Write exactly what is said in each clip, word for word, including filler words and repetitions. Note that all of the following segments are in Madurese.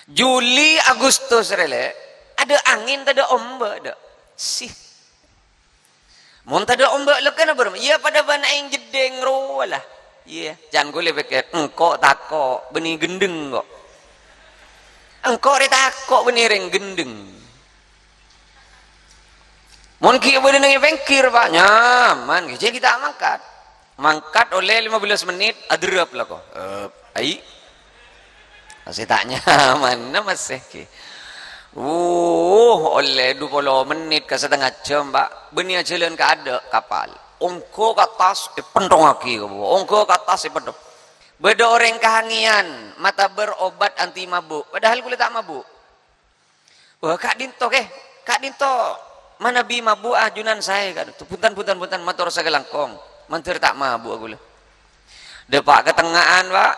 Juli, Agustus rè, Lè', adâ' angèn tadâ' ombâ', dâ'. Sih. Mon tadâ' ombâ' lèkèna bârâmma? Iyâ, padâ bân aèng jeddhing rowa la. Iyâ, can ghulâ pèkkèr, engko' tako', bânnè ghendheng ko'. Engko' rè tako', bânnè rèng ghendheng. Mon ghi' bâdâ neng è pèngghir, Pak, nyaman, ghi' jhâ' ghi' ta' mangkat. Mangkat ollè lima belas mennit, aderrep la ko'. Ep, ai. Masih ta' nyaman, na masih ghi. Wuh, ollè dua puluh mennit ka satengnga jhâm, Pak. Bânnè ajhâlân ka adâ' kapal. Ongghâ ka attas, èpenthongaghi ka bâbâ. Ongghâ ka attas, èpenthong. Bâdâ orèng kahangèyan, matabâr obat anti mabuk. Padahal ghulâ ta' mabuk. Wah, ka'dinto, kè. Ka'dinto manabi mabuk ajunan saè, ka'dinto. Bhunten, bhunten, bhunten, mator sakalangkong. Mandhâr ta' mabuk ghulâ. Dâpa' ka tengnga'an, Pak.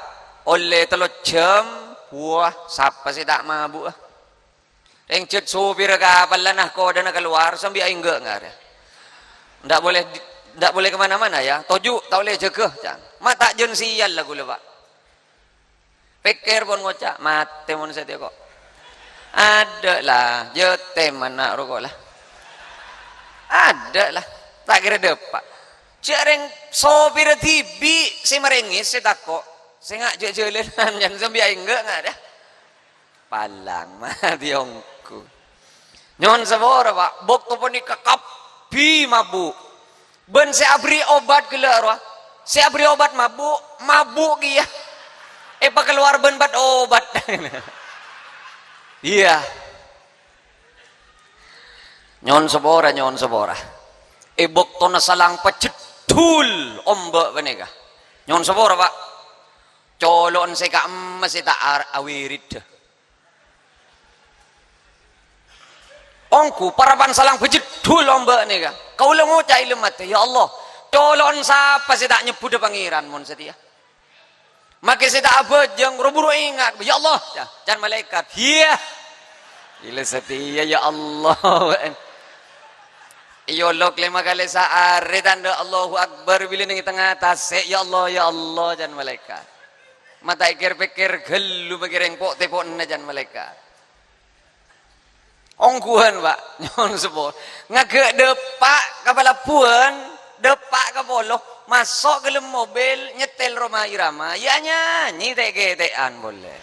Ollè tello jhâm, wah, sapa sè ta' mabuk, ah? Rèng jhât sopir kapal la nahkodana kalowar, sambi aèngghâ' ngarè. Ndak boleh di-, ndak boleh kemana-mana, ya. Toju', ta' ollè jâgâ, can. Ma' ta' jân sial la ghulâ, Pak. Pèkkèr pon ngoca', "Matè mon satèya ko'." Adâ' la, jhâ' tèmana roko' la. Adâ' la, ta' kèra dâpa'. Jhâ' rèng sopirra dhibi' sè marèngès sè tako'. Sènga' jhâ' jhâlânan, can sambi aèngghâ' ngarè. Palang, matè ongghu. Nyo'on sapora, Pak. Bâkto panèka kabbhi mabuk. Bân sè aberri' obat ghellâ' rowa. Sè aberri' obat mabuk, mabuk kèya. Èpakalowar bân bat-obat. Iyâ. Nyo'on sapora, nyo'on sapora. È bâktona salang pajheddhul ombâ' panèka. Nyo'on sapora, Pak. Colo'an sè ka'emma sè ta' ar-, awiridhâ. Ongghu, parappa'na salang pajheddhul ombâ' nèka. Kaulâ ngoca' è dâlem atè, "Ya Allah, colo'an sapa sè ta' nyebbhudhâ Pangèran mon satèya?" Makè sè ta' abhâjâng, ro-buru enga', "Ya Allah," ca-, can malaèkat, "Iyâ." Ila satèya, "Ya Allah." Èolok lèma kalè saarè, tandhâ Allahu Akbar, bilâ neng è tengnga tasè', "Ya Allah, ya Allah," can malaèkat. Ma' ta' èkèr-pèkkèr ghâllu makè rèng po'-tèpo'na can malaèkat. Ongghuwân, Pak. Nyo'on sapora. Ngaghâ' dâpa' ka palabbhuwân, dâpa' ka polo, maso' ka dâlem mobil, nyètèl Rhoma Irama, ya nyanyi tè'-kètè'an polè.